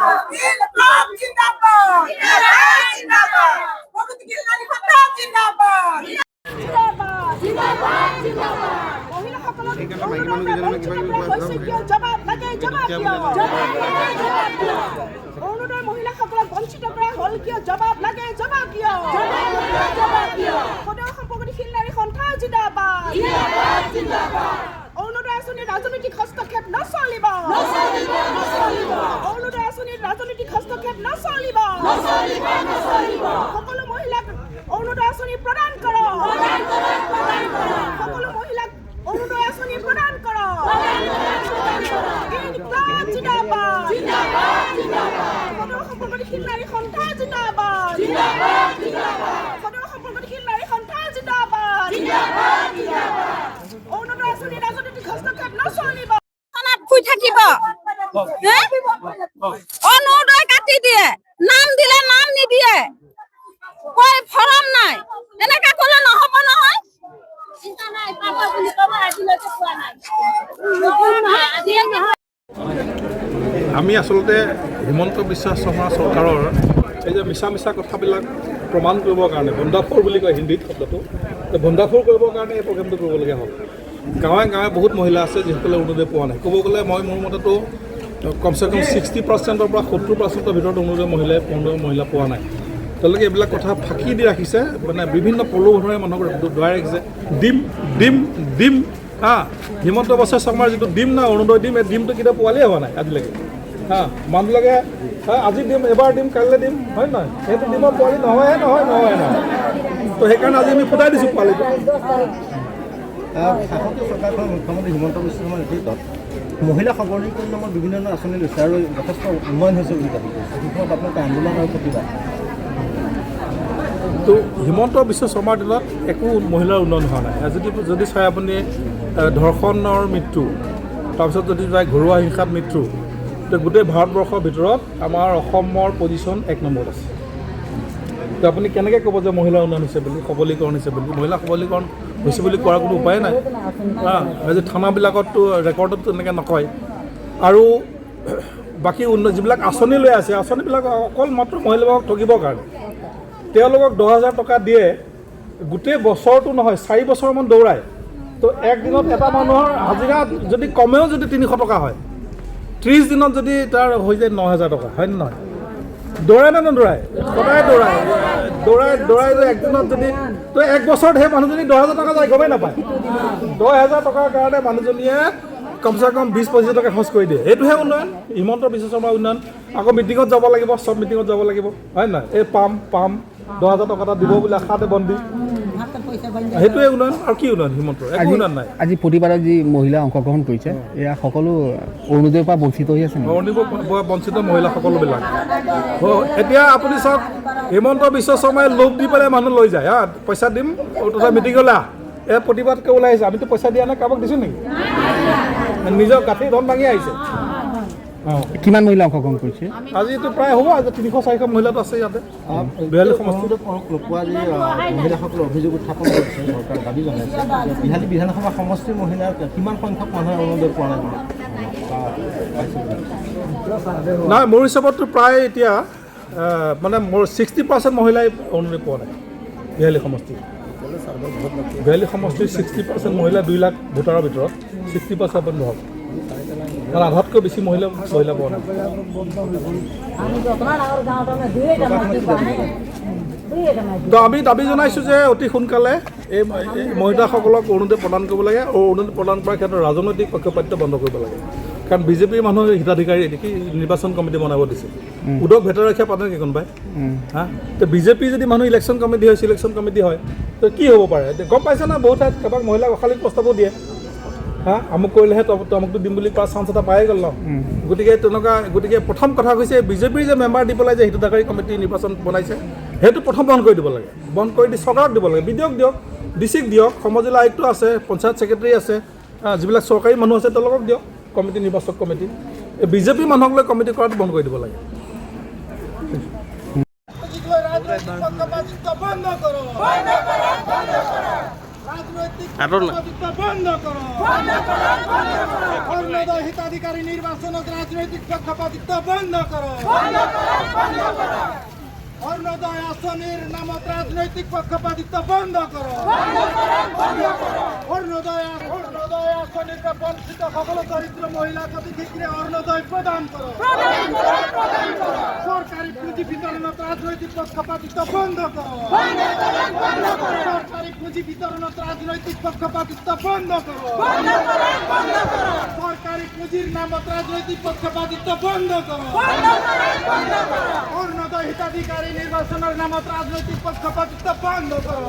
ইনকলাব জিন্দাবাদ, জিন্দাবাদ। প্ৰগতিশীল নাৰী সন্থা জিন্দাবাদ, জিন্দাবাদ, জিন্দাবাদ, জিন্দাবাদ। মহিলাসকলক অৰুণোদয়ৰ পৰা বঞ্চিত কৰা হৈছে কিয়? জবাব লাগে, জবাব দিয়ক, জবাব লাগে, জবাব দিয়ক। অৰুণোদয় মহিলাসকলক বঞ্চিত কৰা হ'ল কিয়? জবাব লাগে, জবাব দিয়ক, জবাব লাগে, জবাব দিয়ক। সদৌ অসম প্ৰগতিশীল নাৰী সন্থা জিন্দাবাদ, জিন্দাবাদ, জিন্দাবাদ। অৰুণোদয় আঁচনিৰ ৰাজনৈতিক হস্তক্ষেপ নচলিব, নচলিব, নচলিব। অৰুণোদয় আঁচনিৰ ৰাজনৈতিক হস্তক্ষেপ নচলিব, নচলিব, নচলিব। সকলো মহিলাক অৰুণোদয় আঁচনি প্ৰদান কৰক, প্ৰদান কৰক, প্ৰদান কৰক। সকলো মহিলাক অৰুণোদয় আঁচনি প্ৰদান কৰক, প্ৰদান কৰক, প্ৰদান কৰক। ইনকলাব জিন্দাবাদ, জিন্দাবাদ, জিন্দাবাদ। সদৌ অসম প্ৰগতিশীল নাৰী সন্থা জিন্দাবাদ, জিন্দাবাদ, জিন্দাবাদ। সদৌ অসম প্ৰগতিশীল নাৰী সন্থা জিন্দাবাদ, জিন্দাবাদ, জিন্দাবাদ। অৰুণোদয় আঁচনিৰ ৰাজনৈতিক হস্তক্ষেপ নচলিব। থানাত শুই থাকিব হে? অৰুণোদয় কাটি দিয়ে, নাম দিলে নাম নিদিয়ে, কয় ফৰম নাই। এনেকা ক'লে নহ'ব নহয়। চিন্তা নাই, পাব বুলি ক'ব, আজিলৈকে পোৱা নাই। আজিয়ে নহয়। আমি আচলতে হিমন্ত বিশ্ব শৰ্মা চৰকাৰৰ এই যে মিছা মিছা কথাবিলাক প্ৰমাণ কৰিবৰ কাৰণে, ভণ্ডাফোৰ বুলি কয় হিন্দীত শব্দটো, তো ভণ্ডাফোৰ কৰিবৰ কাৰণে এই প্ৰগ্ৰেমটো কৰিবলগীয়া হ'ল। গাঁৱে গাঁৱে বহুত মহিলা আছে যিসকলে অৰুণোদয় পোৱা নাই। ক'ব গ'লে মই মোৰ মতেতো কমচে কম 60%ৰ পৰা 70%ৰ ভিতৰত অৰুণোদয় মহিলাই, অৰুণোদয় মহিলা পোৱা নাই। তেওঁলোকে এইবিলাক কথা ফাঁকি দি ৰাখিছে, মানে বিভিন্ন প্ৰলোভনেৰে মানুহক দৌৰাই ৰাখিছে। দিম, দিম, দিম। হা, হিমন্ত বিশ্ব শৰ্মাৰ যিটো দিম না, অৰুণোদয় দিম, এই দিমটো কেতিয়াও পোৱালিয়ে হোৱা নাই আজিলৈকে। হা, মানুহবিলাকে হা, আজি দিম, এবাৰ দিম, কাইলৈ দিম, হয় নহয়? সেইটো দিমৰ পোৱালি নহয়হে, নহয়, নহয়, নহয়। তো সেইকাৰণে আজি আমি ফুটাই দিছোঁ পোৱালিটো। শাসকীয় চৰকাৰখনৰ মুখ্যমন্ত্ৰী হিমন্ত বিশ্ব শৰ্মাৰ নেতৃত্বত মহিলা সবলীকৰণ নামৰ বিভিন্ন ধৰণৰ আঁচনি লৈছে আৰু যথেষ্ট উন্নয়ন হৈছে বুলি দাবী কৰিছে। সেই সময়ত আপোনালোকে আন্দোলন আৰু প্ৰতিবাদ। তো হিমন্ত বিশ্ব শৰ্মাৰ দিনত একো মহিলাৰ উন্নয়ন হোৱা নাই। যদি যদি চাই আপুনি ধৰ্ষণৰ মৃত্যু, তাৰপিছত যদি যায় ঘৰুৱা হিংসাত মৃত্যু, তো গোটেই ভাৰতবৰ্ষৰ ভিতৰত আমাৰ অসমৰ পজিশ্যন এক নম্বৰত আছে। তো আপুনি কেনেকৈ ক'ব যে মহিলাৰ উন্নয়ন হৈছে বুলি, সবলীকৰণ হৈছে বুলি? মহিলা সবলীকৰণ হৈছে বুলি কোৱাৰ কোনো উপায় নাই। হা, আজি থানাবিলাকততো ৰেকৰ্ডত তেনেকৈ নকয়। আৰু বাকী যিবিলাক আঁচনি লৈ আছে, আঁচনিবিলাক অকল মাত্ৰ মহিলাবিলাকক ঠগিবৰ কাৰণে। তেওঁলোকক 10,000 টকা দিয়ে, গোটেই বছৰটো নহয়, 4 বছৰমান দৌৰাই। তো একদিনত এটা মানুহৰ হাজিৰা যদি কমেও যদি 300 টকা হয়, 30 দিনত যদি তাৰ হৈ যায় 9,000 টকা, হয় নে নহয়? দৌৰাই নে নদৌৰাই? সদায় দৌৰাই, দৌৰাই দৌৰাই। যে একদিনত যদি, তো এক বছৰত সেই মানুহজনী 10,000 টকা যায়, গমেই নাপায়। 10,000 টকাৰ কাৰণে মানুহজনীয়ে কমচে কম 20-25 টকা খৰচ কৰি দিয়ে। সেইটোহে উন্নয়ন, হিমন্ত বিশ্ব শৰ্মাৰ উন্নয়ন। আকৌ মিটিঙত যাব লাগিব, চব মিটিঙত যাব লাগিব, হয় নহয়? এই পাম পাম, 10,000 টকা এটা দিব বুলি আশাতে বন্দী। সেইটোৱে উন্নয়ন, আৰু কি উন্নয়ন হিমন্তৰ? একো আজি উন্নয়ন নাই। আজি প্ৰতিবাদত যি মহিলা অংশগ্ৰহণ কৰিছে, এয়া সকলো অৰুণোদয়ৰ পৰা বঞ্চিত হৈ আছে নেকি? অৰুণোদয় বঞ্চিত মহিলা সকলোবিলাক। এতিয়া আপুনি চাওক, হিমন্ত বিশ্ব শৰ্মাই লোভ দি পেলাই মানুহ লৈ যায়। হা, পইচা দিম, তথা মিটিঙলৈ আহ। এই প্ৰতিবাদকৈ ওলাই আহিছে। আমিতো পইচা দিয়া নাই। কাৰোবাক দিছোঁ নেকি? নিজৰ গাঁঠিৰ ধন ভাঙি আহিছে। অঁ। কিমান মহিলা অংশগ্ৰহণ কৰিছে? আজিতো প্ৰায় হ'ব, আজি 300-400 মহিলাটো আছে ইয়াতে বিহালী সমষ্টিত। নোপোৱা যি মহিলাসকলে অভিযোগ উত্থাপন কৰিছে, চৰকাৰে দাবী জনাইছে যে বিহালী বিধানসভা সমষ্টিৰ মহিলাৰ কিমান সংখ্যক মানুহে অৰুণোদয় পোৱা নাই বুলি বা পাইছে বুলি? নাই, মোৰ হিচাপততো প্ৰায় এতিয়া মানে মোৰ 60% মহিলাই অৰুণোদয় পোৱা নাই বিহালী সমষ্টিত। বিহালী সমষ্টিৰ 60% মহিলা, 2 লাখ ভোটাৰৰ ভিতৰত 60% আপুনি ধৰক, কাৰণ আধাতকৈ বেছি মহিলা মহিলা পোৱা নাই। আমি তো আমি দাবী জনাইছোঁ যে অতি সোনকালে এই এই মহিলাসকলক অৰুণোদয় প্ৰদান কৰিব লাগে আৰু অৰুণোদয় প্ৰদান কৰাৰ ক্ষেত্ৰত ৰাজনৈতিক পক্ষপাতিত্ব বন্ধ কৰিব লাগে। কাৰণ বিজেপিৰ মানুহ হিতাধিকাৰী কি নিৰ্বাচন কমিটি বনাব দিছে? উদক ভেটাৰখীয়া পাতে নেকি কোনোবাই? হা, তো বিজেপি যদি মানুহ ইলেকশ্যন কমিটি হয়, চিলেকশ্যন কমিটি হয়, তো কি হ'ব পাৰে? এতিয়া গম পাইছে না, বহুত ঠাইত কাৰোবাক মহিলাক অশালীন প্ৰস্তাৱো দিয়ে। হা, আমুক কৰিলেহে তমুকটো দিম বুলি কোৱা চান্স এটা পায়ে গ'ল ন। গতিকে তেনেকুৱা, গতিকে প্ৰথম কথা হৈছে বিজেপিৰ যে মেম্বাৰ দি পেলাই যে হিতাধিকাৰী কমিটি নিৰ্বাচন বনাইছে, সেইটো প্ৰথম বন্ধ কৰি দিব লাগে। বন্ধ কৰি দি চৰকাৰক দিব লাগে, বি ডি অ'ক দিয়ক, ডি চিক দিয়ক, সমজিলা আয়ুক্ত আছে, পঞ্চায়ত ছেক্ৰেটাৰী আছে, যিবিলাক চৰকাৰী মানুহ আছে তেওঁলোকক দিয়ক কমিটি, নিৰ্বাচক কমিটি। এই বিজেপি মানুহক লৈ কমিটি কৰাটো বন্ধ কৰি দিব লাগে। ৰাজনৈতিক পক্ষপাতিত্ব বন্ধ কৰো, বন্ধ কৰো, বন্ধ কৰো। ৰাজনৈতিক পক্ষপাতিত্ব বন্ধ কৰো। অৰুণোদয় হিতাধিকাৰী নিৰ্বাচনত ৰাজনৈতিক পক্ষপাতিত্ব বন্ধ কৰো। অৰুণোদয় আঁচনিৰ নামত ৰাজনৈতিক পক্ষপাতিত্ব বন্ধ কৰো। অৰুণোদয় অৰুণোদয় আঁচনিৰ পৰা বঞ্চিত সকলো দৰিদ্ৰ মহিলাক অতি শীঘ্ৰে অৰুণোদয় প্ৰদান করো। সরকারি পুঁজি বিতরণত রাজনৈতিক পক্ষপাতিত্ব বন্ধ করো। সরকারি পুঁজি বিতরণত রাজনৈতিক পক্ষপাতিত্ব বন্ধ করো। সরকারি পুঁজির নামত রাজনৈতিক পক্ষপাতিত্ব বন্ধ করো। অরুণোদয় হিতাধিকারী নির্বাচনের নামত রাজনৈতিক পক্ষপাতিত্ব বন্ধ করো।